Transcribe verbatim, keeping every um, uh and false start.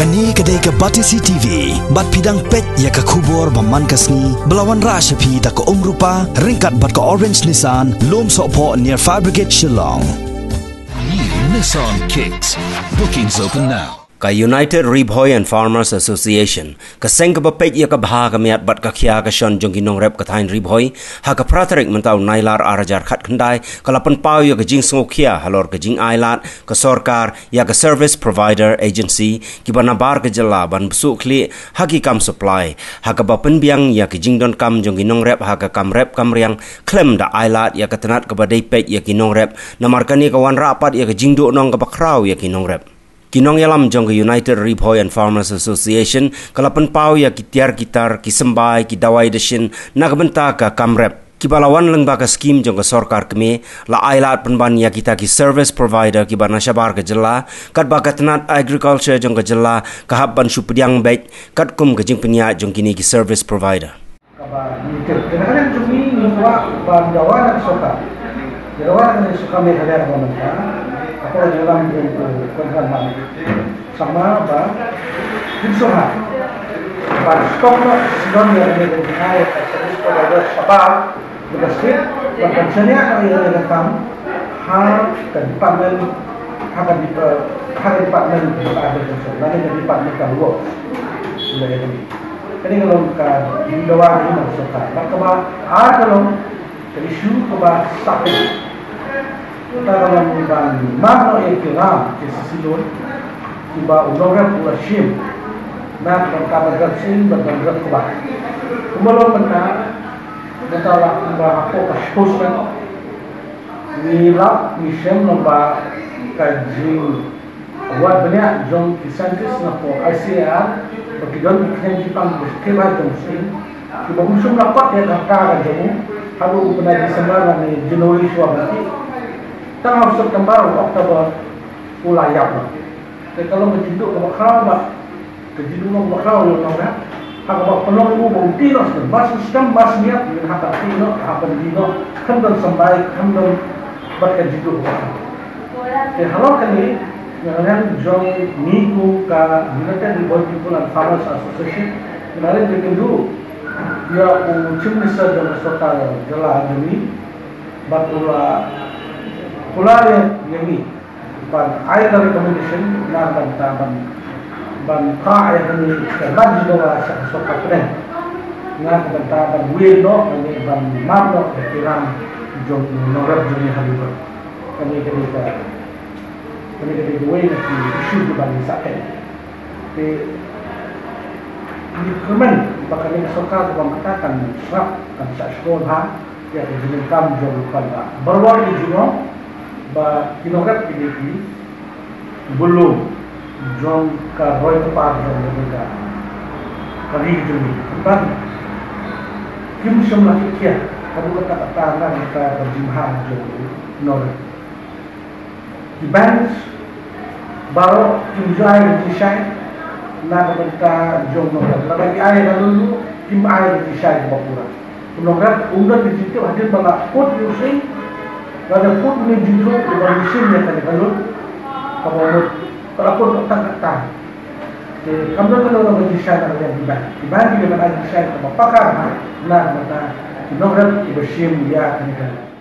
Kane ka dei ka Batesi T V, bad phi dang peit ïa ka khubor ba man ka sngi, ba la wanrah sha phi da ka Umrupa, ryngkat bad ka Orange Nissan, Lum Sohphoh near Fire Brigade Shillong. New Nissan Kicks. Bookings open now. Ka United Ri Bhoi and Farmers Association, ka seng kaba peit ïa ka bha ka miat bad ka khia ka shon jong ki nongrep ka thaiñ Ri Bhoi, ha ka phra tarik mynta u Nailar ar hajar khatkhyndai, ka la pynpaw ïa ka jingsngewkhia halor ka jingailad ka sorkar ïa ka service provider agency kiba nabar ka jylla ban bsuh khlieh ha ki kam supply, ha kaba pynbiang ïa ki jingdonkam jong ki nongrep ha ka kam rep kam riang, khlem da ailad ïa ka tnat kaba dei peit ïa ki nongrep, namar kane ka wanrah pat ïa ka jingduhnong kaba khraw ïa ki nongrep. Ki nongïalam jong ka United Ri Bhoi and Farmers Association ka la pynpaw ïa ki tiar ki tar, ki symbai, ki dawai dashin na ka bynta ka kam rep, kiba la wan lyngba ka skim jong ka sorkar kmie, la ailad pynban ïa kita ki service provider kiba na shabar ka jylla, katba ka tnat agriculture jong ka jylla ka hap ban shu pdiang beit katkum ka jingpynïaid jong kine ki service provider. Kaba ngi tip, kane ka jong ngi ngi kwah ban dawa na ka sorkar. Ngi dawa na ka sorkar Meghalaya ba mynta, ka por jong ngi lam jong u Conrad Sangma ba kin sngewbha ban stop noh sdang ïa kane ka jingai ka service provider shabar jong ka state, ban pynshaniah noh ïa kane ka kam ha ka department, ha ka dep-, ha ka department jong ka agriculture lane ka department ka works. Ïa kane. Kane ka long ka jingdawa jong ngi na ka sorkar. Bad kaba ar ka long ka issue kaba sah pyn. Kata ka long ban map noh ïa ki ram K C C loan kiba u nongrep u la shim na ka bynta ban rep sien bad ban rep kba. Kumba long mynta, mynta la kumba hapoh ka shiphew snem ngi lap ngi shem lyngba ka jing Wat bniah jong ki scientist na pdeng I C A R ba ki don ki khñiang jingpang ba ki ba jong sien kiba um shym la kot ïa ka rta ka jong u haduh u bnai December lane January shuwa ba ki. Tang ha u September u October u la ïap noh. Te ka long ka jingduh kaba khraw ba ka jingduh kaba khraw ïa u nongrep. Ha kaba pynlong u ba u dih noh sdang, ba sdang ba smiat, ha ka dih noh, ha ban dih noh, khlem don symbai, khlem don bad ka jingduh kaba khraw. Te halor kane, nga ngeit jong ngi kum ka United Ri Bhoi People and Farmers Association, nga ngeit jong ngi ïa u Chief Minister jong ka sorkar jylla jong ngi, bad u la kular ïa ngi ban ai ka recommendation na ka bynta ban, ban phah ïa kane ka mat jingdawa sha ka sorkar pdeng na ka bynta ban win noh lane ban map noh ïa ki ram jong u nongrep jong ngi ha Ri Bhoi. Kane ka dei ka, kane ka dei kawei na ki issue kiba ngi sah khein. Te ngi kyrmen ba kane ka sorkar kaba mynta kan sngap, kan sah shkor bha ïa ka jingdonkam jong u paidbah. Baroh ki jingong ba ki nongrep ki dei ki bulum jong ka roi ka par jong ka ri ka jong ngi. Pynban kim shym la khia haduh katta katta na ka bynta ka jingmaham jong u nongrep. Ki bank baroh kim ju ai ka jingshai na ka bynta jong u nongrep. Lada ki ai ka loan ruh kim ai ka jingshai kaba pura. U nongrep um don ka jingtip hadien ba la put ïa u sing, lada put une u jingtip uba lashim ïa kane ka loan kaba mut ka la put tang katta. Te kam don ka loan ka jingshai na ka liang ki bank. Ki bank ki dei ban ai jingshai kaba paka bha na ka bynta ki nongrep kiba shim ïa kane ka loan.